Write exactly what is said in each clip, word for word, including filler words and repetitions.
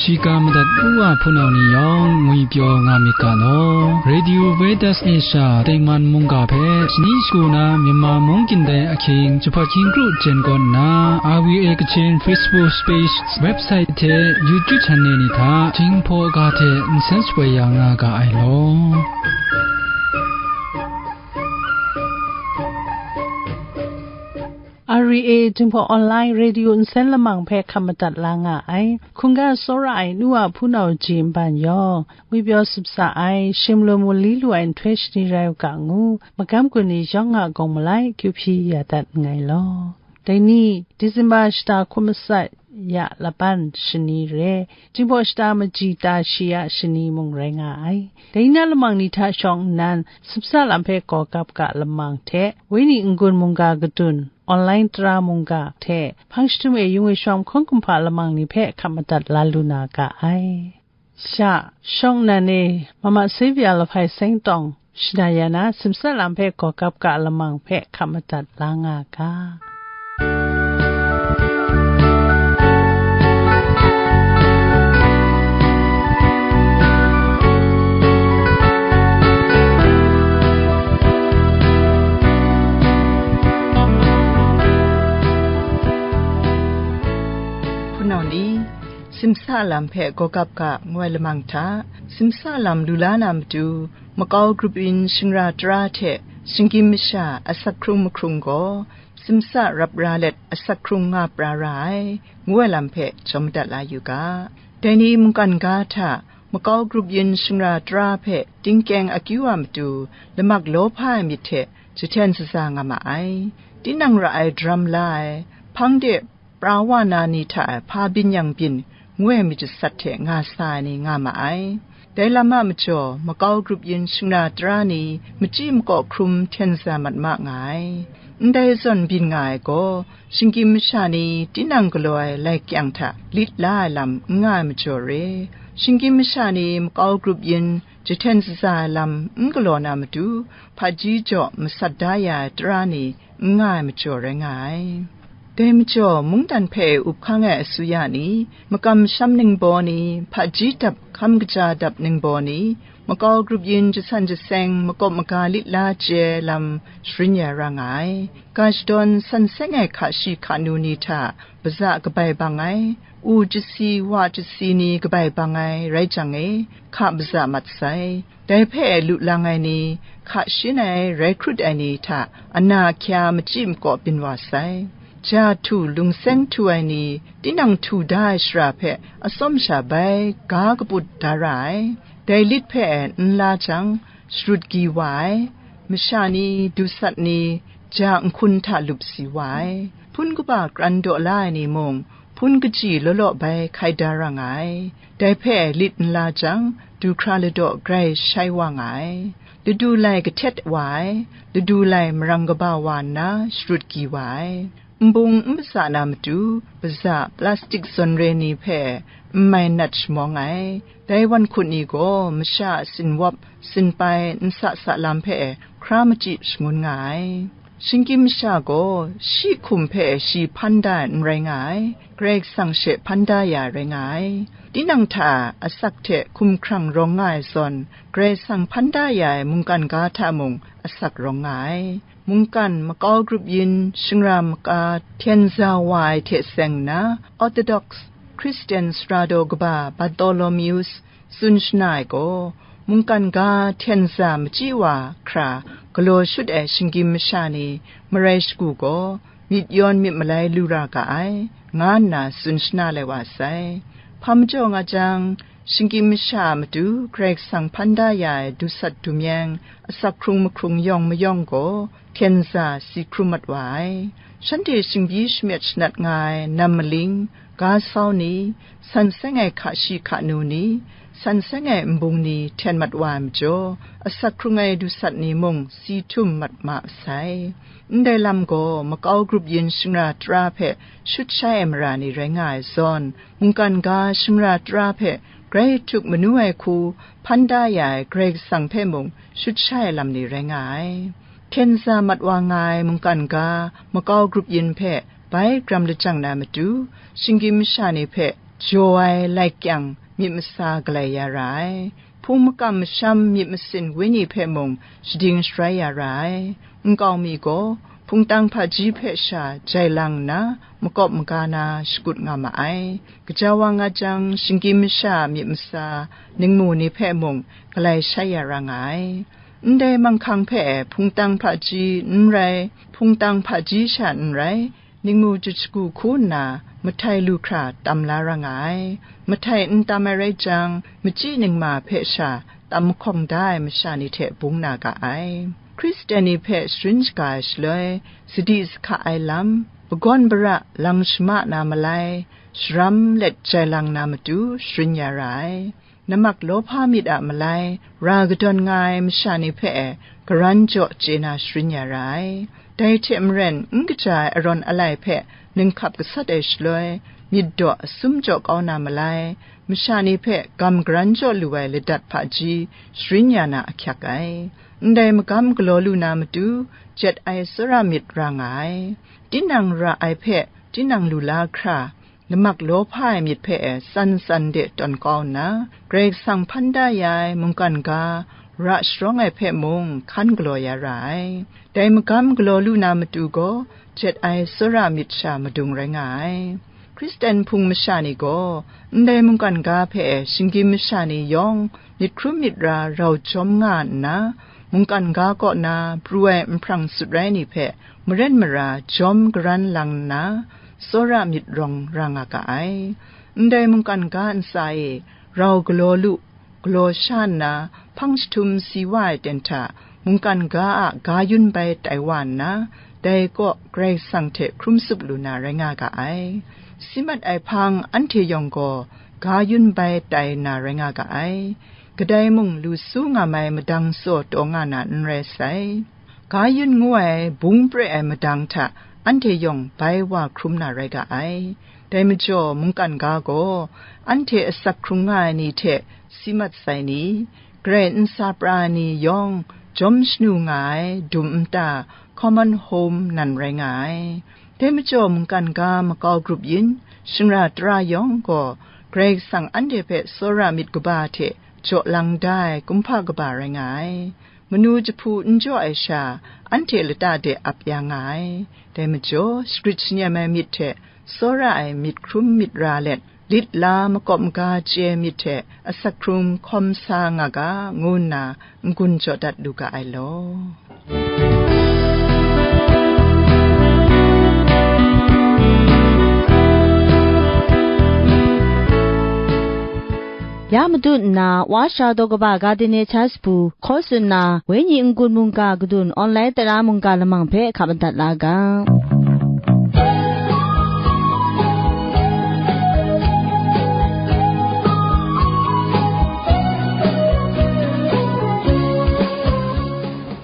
Shiga madat u wa hpunau ni yawng ngwipyaw nga myit ga law. Radio Veritas Asia tengman mungga hpe shani shagu na Myanmar mung kyin dai ahkying jahpat hkying kru jen kawn nna, R V A Kachin Facebook page, website hte YouTube channel ni hta Jinghpaw ga hte nsen shapoi ya nga ga ai law. R V A Jinghpaw Online Radio nsen lamang hpe hkap madat la nga ai. Hkungga tsawra ai nu a hpunau ji nban yawng, ngwipyaw sup sa ai, shim lu mu li lu ai nhtoi shani rai u ga ngu, magam gun ni yawng a gawng malai kyu hpyi ya dat nngai law. Dai ni, December shata hkum matsat ya laban shani re, Jinghpaw shata maji ta shi ya shani mung rai nga ai. Dai na lamang ni hta shawng nnan, sup sa lam hpe gaw gap ga lamang hte, Wenyi n-gun mungga kadun, online tara mungga hte, hpang jahtum e yung e shawng hkawng kumhpa lamang ni hpe hkap madat la lu na ga ai. Sha, shawng nnan e, Mama Xavier Lahpai Seng Tawng, shada ya na, sup sa lam hpe gaw gap ga lamang hpe hkap madat la nga ga. Hpunau ni, sup sa lam hpe gaw gap ga ngu ai lamang hta, sup sa lam lu la na matu, makau grup yin shingra tara hte shinggyim masha asak hkrung mahkrung gaw, sup sa rap ra let asak hkrung nga pra ra ai, ngu ai lam hpe jaw madat la yu ga. Dai ni mungkan ga hta makau grup yin shingra tara hpe tingkyeng akyu a matu lamak lawhpa ai myit hte jahten shaza nga ma ai. Tinang ra ai daram la ai, hpang de pra wa na ni hta e hpa byin yang byin, ngu ai myit jasat hte nga sa ai ni nga ma ai. Dai lam a majaw, makau grup yin shingra tara ni machyi makaw hkrum hten za mat ma nga ai. Ndai zawn byin nga ai gaw, shinggyim masha ni tinang galaw ai lai kyang hta lit la ai lam n nga ai majaw re, shinggyim masha ni makau grup yin jahten shaza ai lam n galaw na matu, hpaji jaw masat da ya ai tara ni n nga ai majaw rai nga ai. Dai majaw, mungdan hpe up hkang ai asuya ni, makam masham ningbaw ni, hpaji dap hkam kaja dap ningbaw ni, makau grup yin jasan jaseng makawp maga lit la chye ai lam sharin ya ra nga ai. Ga shadawn san seng ai hka shi hka nu ni hta, baza kabai bang ai, u chyasi, wa chyasi ni kabai bang ai rai jang e, hka baza mat sai. Dai hpe lu lang ai ni, hka shin ai, rai hkrut ai ni hta ana ahkya machyi makaw byin wa sai. Ja htu, lungseng htu ai ni, tinang htu da ai shara hpe atsawm sha bai ga kaput da ra ai. Dai lit hpe n la jang, sharut gyi wa ai. Masha ni, dusat ni, ja nhkun hta lup si wa ai. Hpun kaba kran daw la ai ni mung, hpun kaji law law bai hkai da ra nga ai. Dai hpe lit n la jang, du hkra ladaw grai shai wa nga ai. Ladu lai kahtet wa ai, ladu lai marang kaba wa nna sharut gyi wa ai. Nbung n matsa na matu, baza plastik zawn re ni hpe n mai nat shamawng ai. Dai wan hkut ni gaw masha a sinwap, sinpai, nsa sa lam hpe hkra machyi shangun nga ai. Shinggyim masha gaw shi hkum hpe shi hpan da ai n rai nga ai, Karai Kasang she hpan da ya rai nga ai. Tinang hta asak hte hkumhkrang rawng nga ai zawn, Karai Kasang hpan da ya ai mungkan ga hta mung asak rawng nga ai. Mungkan makau grup yin shingra maka hten za wa ai hte seng nna, Orthodox Hkristian sara daw kaba Bartholomeus tsun shana ai gaw, mungkan ga hten za machyi wa hkra galaw shut ai shinggyim masha ni marai shagu gaw, myit yawn myit malai lu ra ga ai, nga nna tsun shana lai wa sai. Hpa majaw nga jang, shinggyim masha a matu Karai Kasang hpan da ya ai dusat dumyeng, asak hkrung mahkrung yawng mayawng gaw, hten za si hkrum mat wa ai. Shanhte shingbyi shamyet shanat nga ai nam maling, ga sau ni, san seng ai hka shi hka nu ni, san seng ai nbung ni hten mat wa ai majaw, asak hkrung ai dusat ni mung si htum mat ma sai. Ndai lam gaw makau grup yin shingra tara hpe shut shai ai mara ni rai nga ai zawn, mungkan ga shingra tara hpe grai htuk manu ai hku hpan da ya ai Karai Kasang hpe mung shut shai ai lam ni rai nga ai. Hten za mat wa nga ai mungkan ga makau grup yin hpe bai gram lajang na matu, shinggyim masha ni hpe jaw ai laik kyang myit masa galai ya ra ai. Hpung makam masham myit masin wenyi hpe mung shading sharai ya ra ai. Nkau mi gaw hpungtang hpaji hpe sha jai lang nna, makawp maga na shakut nga ma ai. Kaja wa nga jang, shinggyim masha a myit masa ningmu ni hpe mung galai shai ya ra nga ai. Ndai manghkang hpe hpungtang hpaji n rai, hpungtang hpaji sha n rai, ningmu jut shagu hku nna, mahtai lu hkra tam la ra nga ai. Mahtai n tam ai rai jang, machyi ningma hpe sha tam mahkawng da ai masha ni hte bung na ga ai. Hkristu ni hpe sharin shaga ai shaloi, sadi sahka ai lam, magawn bara lang shama na malai, sharam let jai lang na matu sharin ya ra ai. Namak lawhpa myit a malai, ra kadawn nga ai masha ni hpe garan jaw chye na sharin ya ra ai. Dai hte maren, n kaja ai arawn alai hpe ninghkap gasat ai shaloi, myit daw asum jaw kau na malai, masha ni hpe gam garan jaw lu ai ladat hpaji sharin ya na ahkyak ai. Ndai magam galaw lu na matu, jet ai tsawra myit ra nga ai. Tinang ra ai hpe tinang lu la hkra, lamak lawhpa ai myit hpe tsan tsan de tawn kau nna, Karai Kasang hpan da ya ai mungkan ga, ra sharawng ai hpe mung hkan galaw ya ra ai. Dai magam galaw lu na matu gaw, jet ai tsawra myit sha madung rai nga ai. Hkristu hpung masha ni gaw, ndai mungkan ga hpe shinggyim masha ni yawng myit hkrum myit ra rau jawm nga nna, mungkan ga kaw na pru ai nhprang sut rai ni hpe maren mara jawm garan lang nna, tsawra myit rawng ra nga ga ai. Ndai mungkan ga ntsa e rau galaw lu, galaw sha nna, hpang jahtum si wa ai ten hta, mungkan ga a ga yun bai tai wa nna, dai kaw Karai Kasang hte hkrum tsup lu na rai nga ga ai. Si mat ai hpang anhte yawng gaw ga yun bai tai na rai nga ga ai. Kadai mung lu su nga mai madang tsaw taw nga na n rai sai. Ga yun ngu ai bung pre ai madang hta anhte yawng bai wa hkrum na rai ga ai. Dai majaw, mungkan ga gaw anhte asak hkrung nga ai ni hte si mat sai ni, Karai n sa pra ai ni yawng jawm shanu nga ai dum nta, common home nan rai nga ai. Dai majaw, mungkan ga makau grup yin, shingara tara yawng gaw Karai Kasang anhte hpe tsawra myit kaba hte jaw lang da ai kumhpa kaba rai nga ai. Manu jahpu n jaw ai sha, anhte lata de ap ya nga ai. Dai majaw, shagrit shanyem ai myit hte tsawra ai myit hkrum myit ra let, lit la makawp maga chye ai myit hte asak hkrung hkawm sa nga ga, ngu nna n-gun jaw dat lu ga ai law. Ya madu nna, Wa sha daw kaba ga de ne cha shabu, hkaw tsun na, wenyi n-gun mungga kadun online tara mungga lamang hpe hkap madat la ga.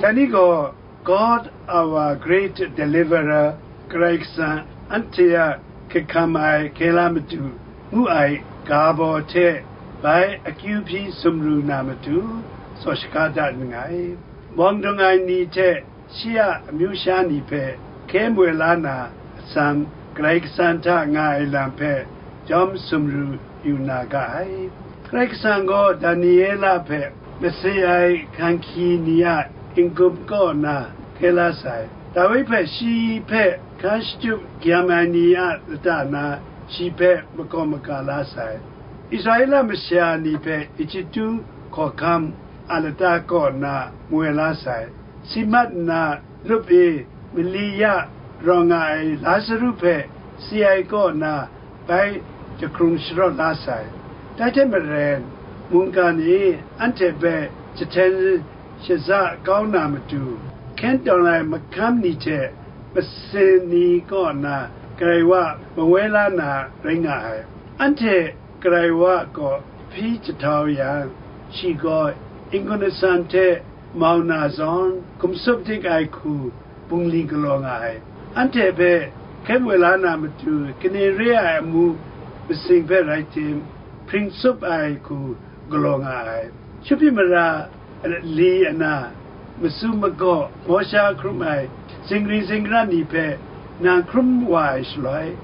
Dai ni gaw, God our great deliverer, Karai Kasang anhte a hkrit hkam ai hkye la matu ngu ai ga baw hte bai akyu hpyi sumru na matu, tsaw shaga dat nngai. Bawng dung ai ni hte shi a amyu sha ni hpe hkye moi la na atsam, Karai Kasang hta nga ai lam hpe jawm sumru yu na ga ai. Karai Kasang gaw Daniela hpe mase ai hkanghki ni a n-gun kaw na hkye la sai. Dawi hpe shi hpe hkan shatup gyam ai ni a lata na shi hpe makawp maka la sai. Israela masha ni hpe Ejitu hkawhkam a lata kaw na moi la sai. Si mat nna lup e mali ya rawng nga ai Lazaru hpe si ai kaw na bai jahkrung sharawt la sai. Dai hte maren, mungkan e anhte hpe jahten shaza kau na matu, hkyen tawn ai mahkam ni hte masin ni kaw na Karai Wa mawoi la na rai nga ai. Anhte Karai Wa kaw hpyi jahtau yang, shi gaw n-gun asan hte mau na zawn, hkum tsup dik ai hku bungli galaw nga ai. Anhte hpe hkyen moi la na matu, kane re ai amu masing hpe rai tim, hpring tsup ai hku galaw nga ai. Chupyi mara li ana, matsu magaw, mawsha hkrum ai zingri zingrat ni hpe nang hkrum wa ai shaloi,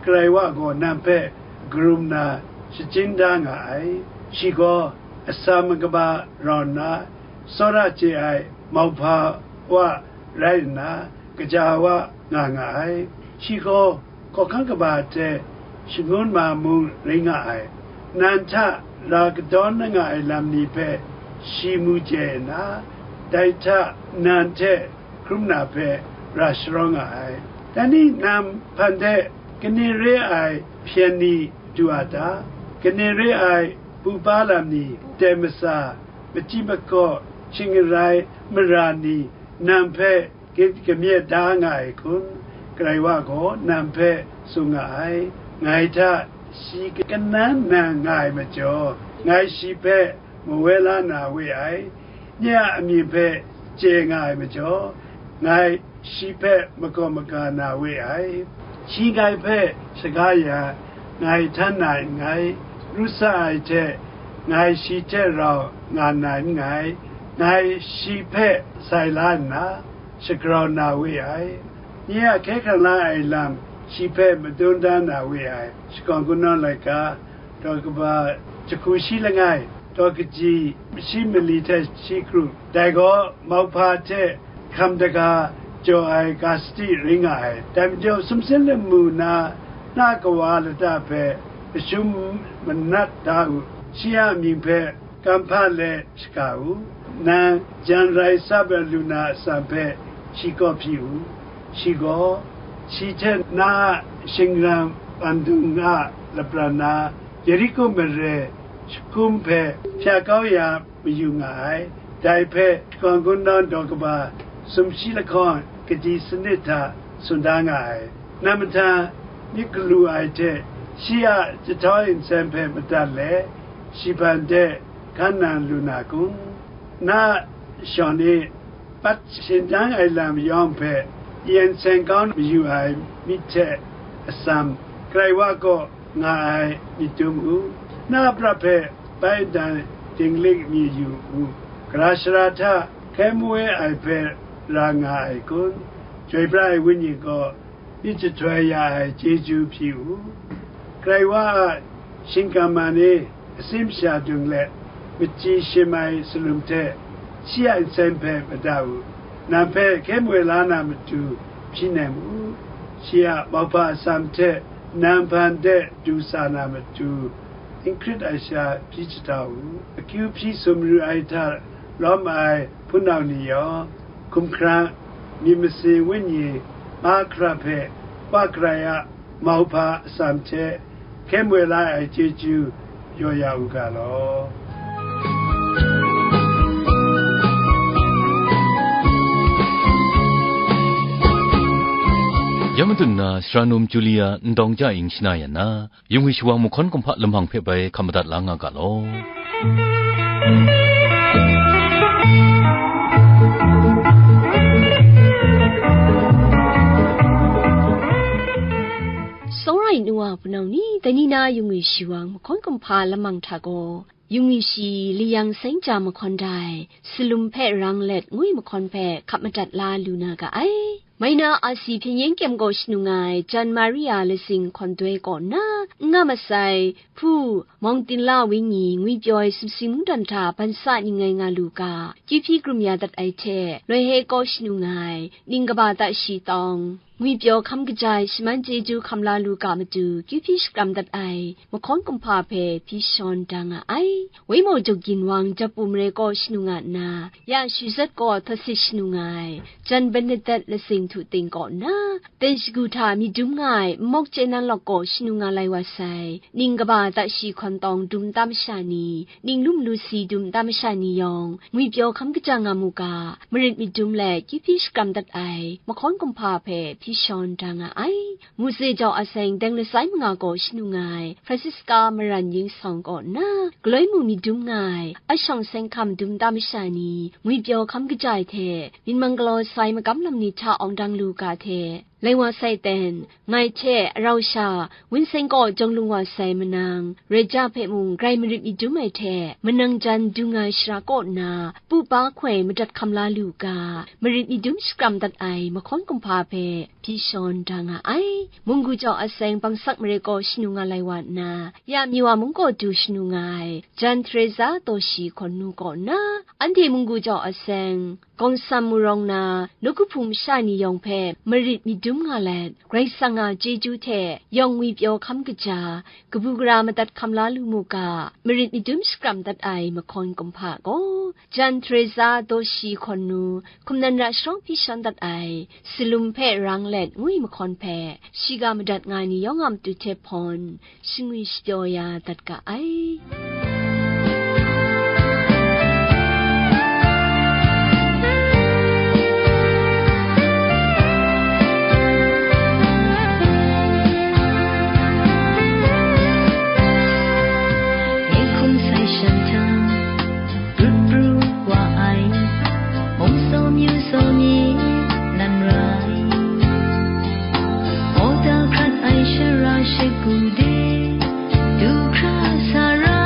Karai Wa gaw nang hpe karum na shachying da nga ai. Shi gaw atsam kaba rau nna, tsawra chye ai mauhpa wa rai nna, kaja wa nga nga ai. Shi gaw hkawhkang kaba hte shangun ma mung rai nga ai. Nan hta ra kadawn na nga ai lam ni hpe shi mu chye nna, dai hta nan hte hkrum na hpe ra sharawng nga ai. Dai ni nan hpan de kaning re ai hpyen ni du a ta? Kaning re ai pupa lam ni, dai matsa, machyi makaw, shingrai mara ni nan hpe git kamyet da nga ai kun? Karai wa gaw nan hpe tsun nga ai, ngai hta shi kanan nang nga ai majaw, ngai shi hpe mawai la na we ai. Nye a amying hpe chye nga ai majaw, ngai shi hpe makaw maga na we ai. Shi ngai hpe shaga ya, ngai htan na nngai, ru sa ai hte ngai shi hte rau nga na nngai, ngai shi hpe sai la nna, shagrau na we ai. Nye a hkye hkrang la ai lam shi hpe madun da na we ai. Shakawn Kungdawn laika, daw kaba jahku shi langai, daw kaji shi mali hte shi kru, dai gaw mauhpa hte hkam daga jaw ai ga sadi rai nga ai. Dai majaw, sumsing lamu na, na kawa lata hpe kashum manat da u, shi a mying hpe kamhpa let shaga u. Nang jan rai sap ai lu na atsam hpe shi kaw hpyi u. Shi gaw, shi hte na a shingran pandung a lapran na, Yeriko mare jahkum hpe hpya kau ya mayu nga ai. Dai hpe Shakawn Kungdawn daw kaba sumshi lahkawng kaji sanit hta tsun da nga ai. Nang mahtang myit galu ai hte shi a jahtau nsen hpe madat let, shi hpan de hkan nang lu na kun? Na a shawng e pat shindang ai lam yawng hpe yen seng kau mayu ai myit hte atsam, Karai wa kaw nga ai myit dum u. Na a prat hpe bai dan dinglik mi yu u. Gara shara hta hkye mawe ai hpe ra nga ai kun? Chyoi pra ai Wenyi gaw myit jahtoi ya ai chyeju hpyi u. Karai wa a shingkang man e, asim sha dung let, machyi shim ai salum hte shi a nsen hpe mada u. Nang hpe hkye mawe la na matu hpyi nem u. Shi a mauhpa atsam hte nang hpan de du sa na matu, n hkrit ai sha hpyi jahta u. Akyu hpyi sumru ai hta lawm ai hpunau ni yawng, hkumhkrang, myit masin wenyi mahkra hpe Wa Karai a mauhpa atsam hte hkye mawe la ai chyeju yaw ya u ga law. Ya madun na, sara num Julia ndawng ja ing shana yan na, yung ai shawang mahkawn kumhpa lamang hpe bai hkam madat la nga ga law. Sawrai nu wa hpunau ni, dai ni na yung ai shawang mahkawn kumhpa lamang hta gaw, yung ai shi layang seng ja mahkawn dai, salum hpe rang let ngwi mahkawn hpe hkap madat la lu na ga ai. Mai na asi hpyen yen kyem gaw shanu nga ai Jan Maria Lasing hkawn doi kaw nna, n nga masai, hpu, mawng tinla wenyi, ngwipyaw ai sumsing mungdan hta bansa ning ngai nga lu ga, kyu hpyi krum ya dat ai hte, loi he kaw shanu nga ai, ning kaba ta shi tawng, ngwipyaw hkam kaja ai shaman chyeju hkam la lu ga matu, kyu hpyi shakram dat ai, mahkawn kumhpa hpe hpyi shawn da nga ai. Waimaw Jawk Ginwang Japu mare kaw shanu nga nna, ya Shuzat kaw htaw sit shanu nga ai, Jan Bernadette Lasing htu ting kaw nna, ten shagu hta myit dum nga ai Nmawk Chye Nan Lawk kaw shanu nga lai wa sai, ning kaba ta shi hkawn tawng dum nta masha ni, ning lum lu si dum nta masha ni yawng, ngwipyaw hkam kaja nga mu ga, marit myit dum let kyu hpyi shakram dat ai, mahkawn kumhpa hpe hpyi shawn da nga ai. Muse jau aseng deng lasai manga gaw shanu nga ai, Francisca Maran Yingsawng kaw nna, galoi mu myit dum nga ai, ashawng seng hkam dum nta masha ni, ngwipyaw hkam kaja ai hte, myit mang galaw sai magam lam ni hta awng dang lu ga hte, Lai wa sai ten, ngai hte arau sha Winston kaw jawng lung wa sai manang, Reja hpe mung grai marit mi dum ai hte, manang jan dung ai shara kaw nna, pupa hkoi madat hkam la lu ga, marit mi dum shakram dat ai mahkawn kumhpa hpe hpyi shawn da nga ai. Munggu jau aseng bangsak mare kaw shanu nga lai wa nna, ya Myiwa mung kaw du shanu nga ai, Jan Teresa Doshi hkawn nu kaw nna, anhte munggu jau aseng, Gawngsam Murawng na, nawku hpung masha ni yawng hpe marit mi dum nga let, Karai Kasang a chyeju hte yawng ngwipyaw hkam kaja, kabu gara madat hkam la lu mu ga, marit mi dum shakram dat ai mahkawn kumhpa gaw, Jan Teresa Doshi hkawn nu, hkum nan ra sharawng hpyi shawn dat ai, salum hpe rang let ngwi mahkawn hpe, shiga madat nga ai ni yawng a matu hte hpawn, shangwi shapyaw ya dat ga ai. Hkum sai shan jang, rut pru wa ai, mung saw myu saw ni nan rai. Awda hkrat ai shara shagu de, du hkra sa ra,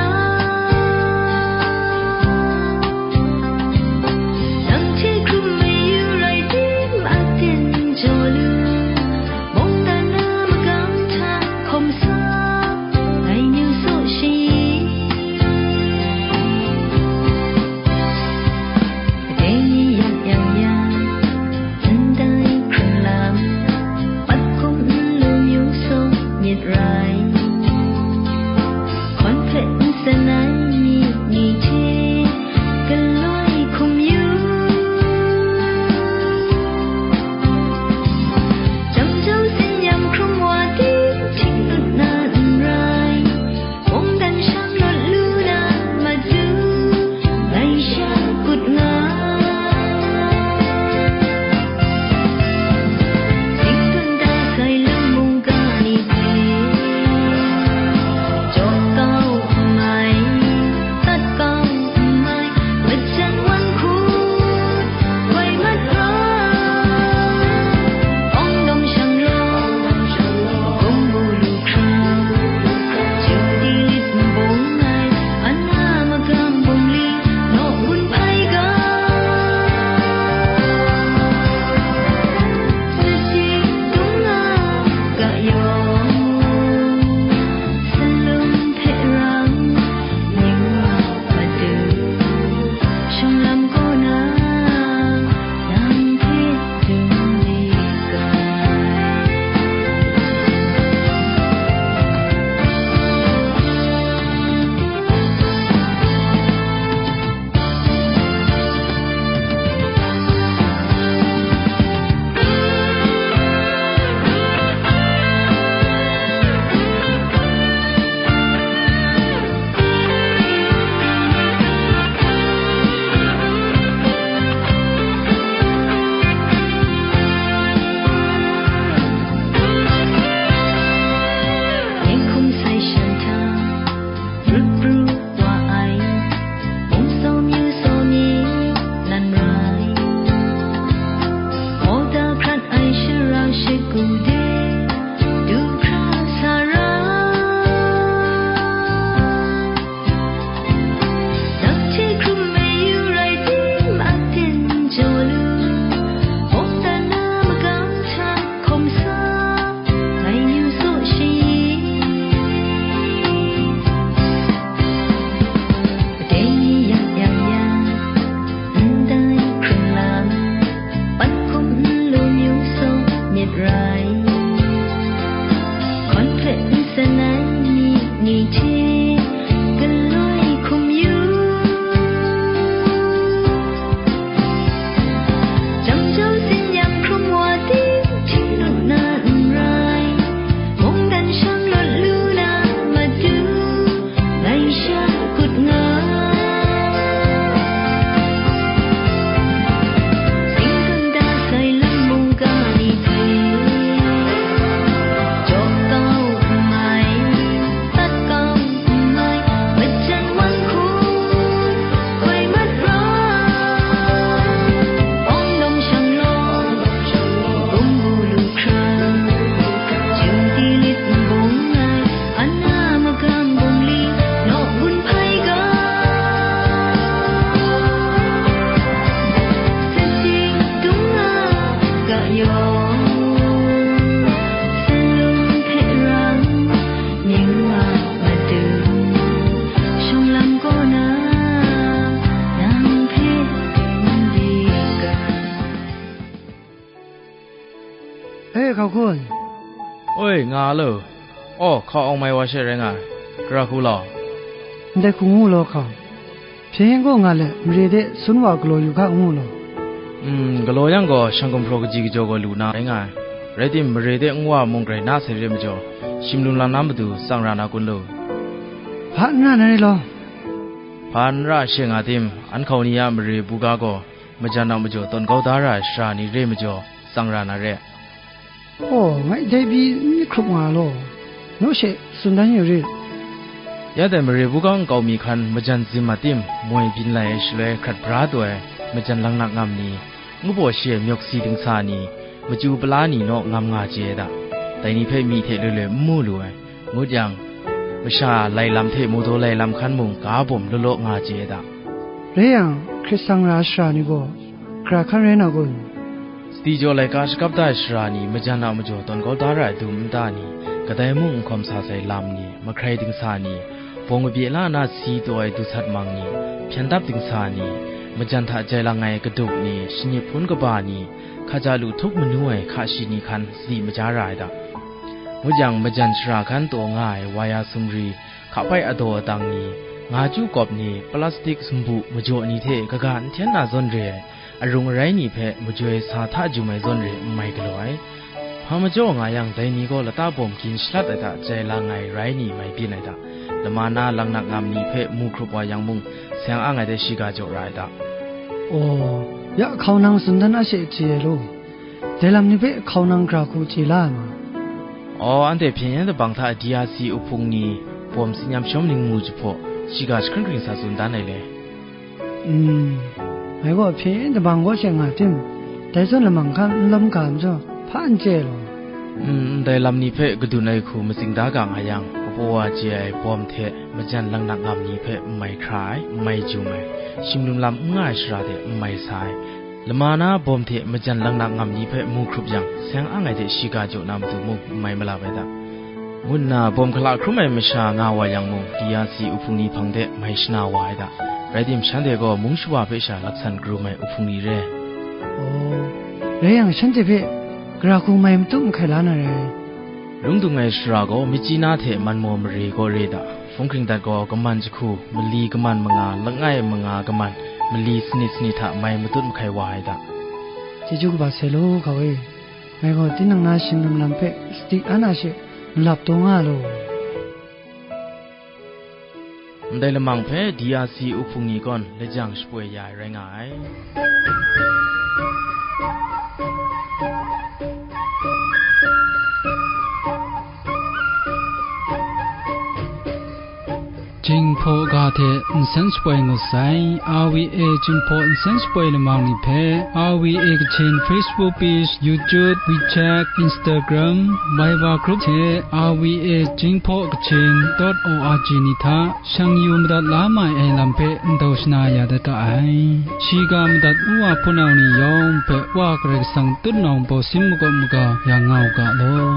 Hkau kun. Oi, nga lo. Aw, hkau awng mai wa she rai nga ai. Gara hku law. Ndai hku ngu law hkau. Hpyen yen gaw nga let, mare de sun wa galaw yu hka ngu law. Mm, galaw yang gaw, shang gumhpraw kaji kajaw gaw lu na rai nga ai. Rai tim, mare de nwa mung grai na sai re majaw, shim lum lam na matu tsang ra na kun lu. Hpa n ra na re law. Hpa n ra she nga tim, an hkau ni a mare buga gaw, majan a majaw tawn kau da ra ai shara ni re majaw, tsang ra na re. Aw, ngai dai pyi n myit hkrup nga law, naw she tsun dan yu rit. Ya dai mare buga nkau mi hkan majan zim a tim moi byin lai ai shaloi hkrat bra taw ai majan langnak ngam ni, ngu baw shi ai myawk si dingsa ni, machyu pala ni naw ngam nga chye ai da. Dai ni hpe myi hte loi loi n mu lu ai. Ngut yang, masha lai lam hte mawdaw lai lam hkan mung ga bawm law law nga chye ai da. Rai yang, hkrit sang ra ai shara ni gaw, gara hkan rai na kun? Sadi jaw laika shakap da ai shara ni, majan a majaw tawn kau da ra ai dum nta ni, kadai mung n hkawm sa sai lam ni, mahkrai dingsa ni, bawng kabye la na si taw ai dusat mang ni, hpyan dap dingsa ni, majan hta jai lang ai kaduk ni, shanip hpun kaba ni, hkaja lu htup manu ai hka shi ni hkan sadi maja ra ai da. Ngut yang, majan shara hkan taw nga ai waya sumri, hkapai adaw adang ni, nga chyu kawp ni, plastik sumbu majaw ni hte kaga n hten na zawn re ai, arung arai ni hpe majoi sa hta jum ai zawn re n mai galaw ai. Hpa majaw nga yang, dai ni gaw lata bawm gin shalat ai hta jai lang ai rai ni mai byin ai hta, lama na langnak ngam ni hpe mu hkrup wa yang mung, seng ang ai hte shiga jaw ra ai hta. Aw, ya hkau nang tsun dan a she chye ai law. Dai lam ni hpe hkau nang gara hku chye la ai ma? Aw, anhte hpyen yen dabang hta D R C uhpung ni bawm tsin yam shawm ning mu jahpaw, shiga jahkring hkring sa tsun dan ai le. Mm, ngai gaw hpyen yen dabang kaw she nga tim, dai zawn lamang hkan n lawm ga majaw, hpa n chye law. Mm, ndai lam ni hpe kadun ai hku matsing da ga nga yang, kapaw wa chye ai bawm hte majan langnak ngam ni hpe n mai hkra ai, n mai jum ai, shim lum lam n nga ai shara de n mai sa ai, lama na bawm hte majan langnak ngam ni hpe mu hkrup yang, seng ang ai hte shiga jaw na matu mung n mai malap ai hta, ngu nna bawm hkala hkrum ai masha nga wa yang mung, D R C uhpung ni hpang de mai shana wa ai hta. Rai tim, shanhte gaw mung shawa hpe sha laksan karum ai uhpung ni re. Aw, rai yang, shanhte hpe gara hku mai matup mahkai la na rai. Lung dung ai shara gaw, Myitkyina hte Manmaw mare kaw re hta. Hpung hkring dat gaw, kaman jahku, mali kaman manga, langai manga kaman, mali sanit sanit hta mai matut mahkai wa ai hta. Chyeju kaba sai law, hkau e. Ngai gaw tinang na shim lum lam hpe sadi an a she malap taw nga law. Ndai lamang hpe D R C uhpung ni gaw lajang shapoi ya ai rai nga ai. Jinghpaw ga hte nsen shapoi ngut sai. R V A Jinghpaw nsen shapoi lamang ni hpe, R V A Kachin Facebook page, YouTube, WeChat, Instagram, Viber group hte R V A Jinghpaw Kachin dot O R G ni hta shang yu madat la mai ai lam hpe ndau shana ya dat ga ai. Shiga madat nu wa hpunau ni yawng hpe Wa Karai Kasang tutnawng baw sin makawp maga ya nga u ga law.